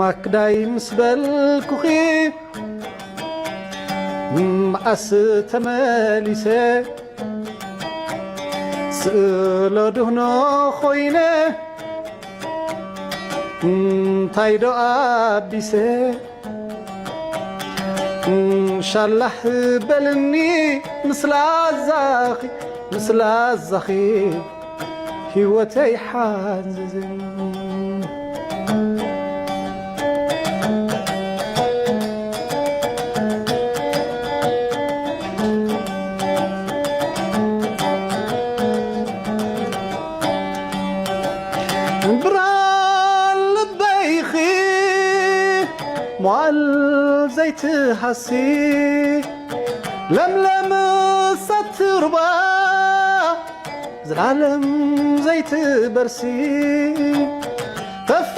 ማክዳይ ምስ በልኩኺ መዓስ ተመሊሰ፣ ስእሎ ድህኖ ኮይነ እንታይ ዶ ኣቢሰ? ሻላህ በልኒ ምስላዛኺ፣ ምስላዛኺ ህይወተይ ሓንዝዝን። ብርሃን ልበይኺ መዋል ዘይትሃሲ፣ ለምለም እሳት ሩባ ዘላለም ዘይትበርሲ፣ ተፋ